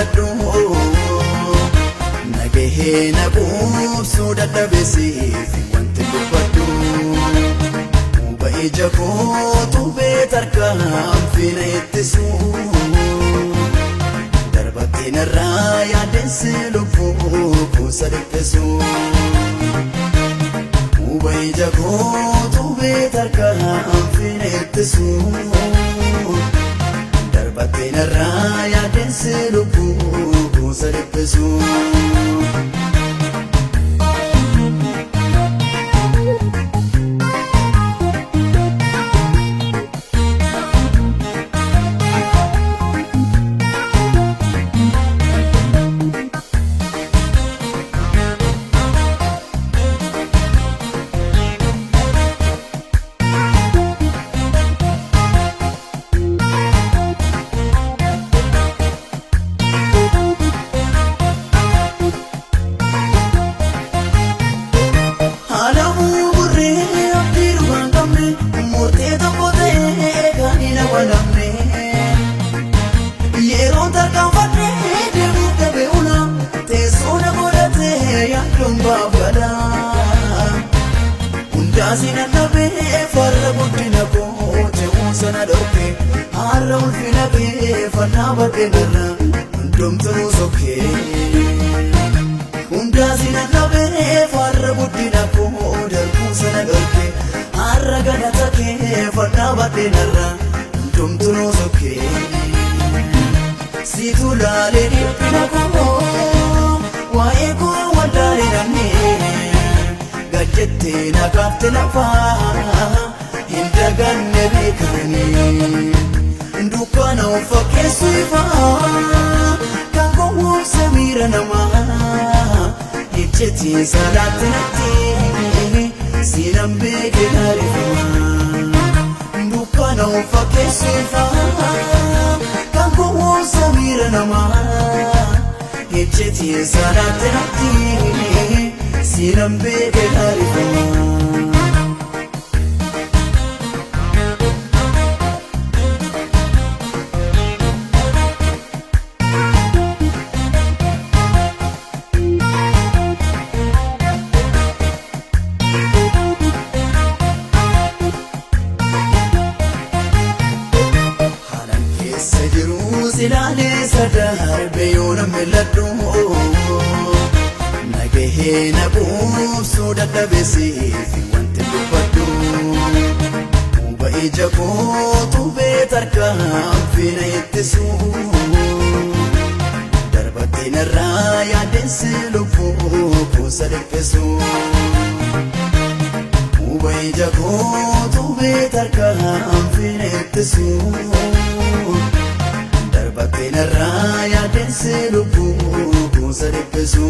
mil'adhu nagahee na quubsuu dadhabeesiif wanti dubbadhu huba ija kootu beetarkaanfii na ittisu darbattee narraa yaaddeessi lubbuu kuusa dhiphisu huba ija kootu beetarkaanfii na ittisu. Darbattee narraa yaaddeessi lubbuu kuusa dhiphisu. Alamuu burree abdii dhugaan qabne murtee tokko ta'ee kan hin amanamne. Yeroon tarkaanfadhee deemuuf dhabe una teessoo na godhatee yaaddoon baafadha. Hundaas hin dadhabee farra guddina koo ta'uu sana dhorke har'a ulfina kee fannaa badheenarra hundumtuu sokkee. Hundaas hin dadhabee farra guddina koo darbuu sana dhorke har'a galata kee fannaa badheenarra hundumtuu sokkee. Siitu laalee dhiphina koo waa'ee koo wallaalee namni gajjettee na kaafte lafaa hin daganne beekanii. Dukkana of fakkeessu ifaa kan gowwoomse miira namaa iccitii salaatti natti siinan beeke naarifamaa. Dukkana of fakkeessu ifaa kan gowwoomse miira namaa iccitii salaatti natti siinan beeke naarifamaa. Haalaan keessa jiru silaalee sadarbe yoo na mil'adhu nagahee na quubsuu dadhabeesiif wanti dubbadhu huba ija kootu beetarkaanfii na ittisu darbattee narraa yaaddeessi lubbuu kuusa dhiphisu. Huba ija kootu beetarkaanfii na ittisu. Darbattee narraa yaaddeessi lubbuu kuusa dhiphisu.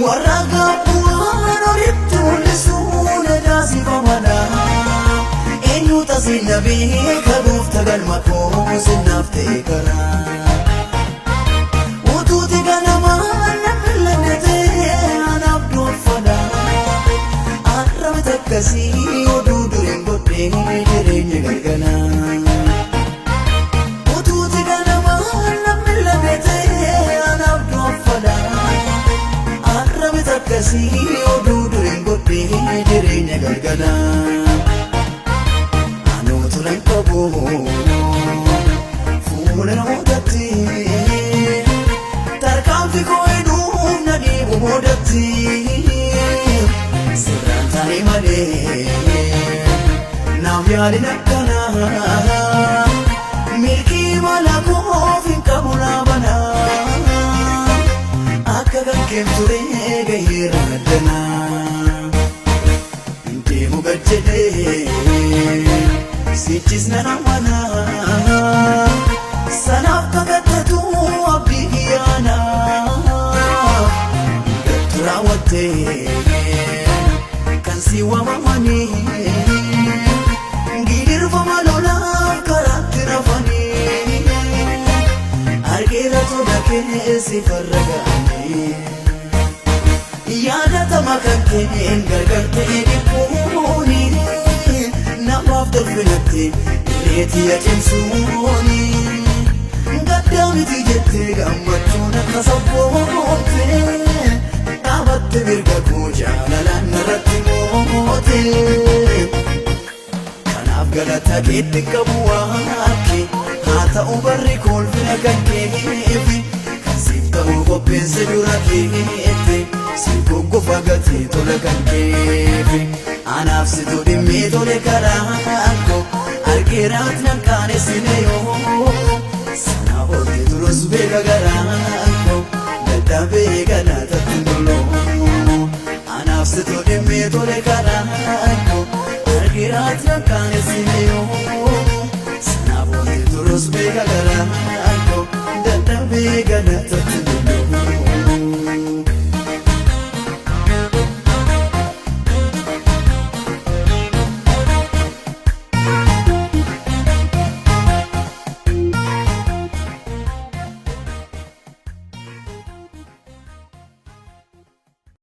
Warra gaabbu'aan olitti mul'isuu na taasifamana. Eenyu tasin na beeka goofta galma koo sinnaaf ta'e karaa. Utuuti ganamaa namni lammatee anaaf doonfadha. Har'a miti akkasii oduu dureen godhee jireenya galgalaa. Utuuti ganamaa namni lammatee anaaf doonfadha. Har'a miti akkasii oduu dureen godhee jireenya galgalaa. Anoo turan qabu fuula namootatti tarkaanfii koo hedduuf na dhiibu boodatti sirraan taane malee naaf yaadin akkanaa milkii mala koof hin qabu naa banaa akka kan ture gaheera addanaa. Deemu gad jedhee sichis nan amana. jettee kan si waamamanii gidirfama lolaaf karaatti rafanii argeera tola kee farra ga'anii yaadatama kan keen gargar ta'e dhiphuuni namaaf tolfinatte irreetii cimsuuni gaddaa miti jettee gammachuun akka sabboonte dhaabatte mirga koo jaalalaan narratti moote. Kanaaf galata keetti qabu waaqi haa ta'u barri kolfina kan keefi kan siif ta'u qopheesse dura keetti siif goggofa gatii tola kan keefi anaaf situ dhimmee tole karaa koo argeeraat nan qaanesine yoo sana oolte turus beeka garaa koo dadhabee galaatatti toloo anaaf situ dhimmee tole karaa koo argeeraat nan qaanesine.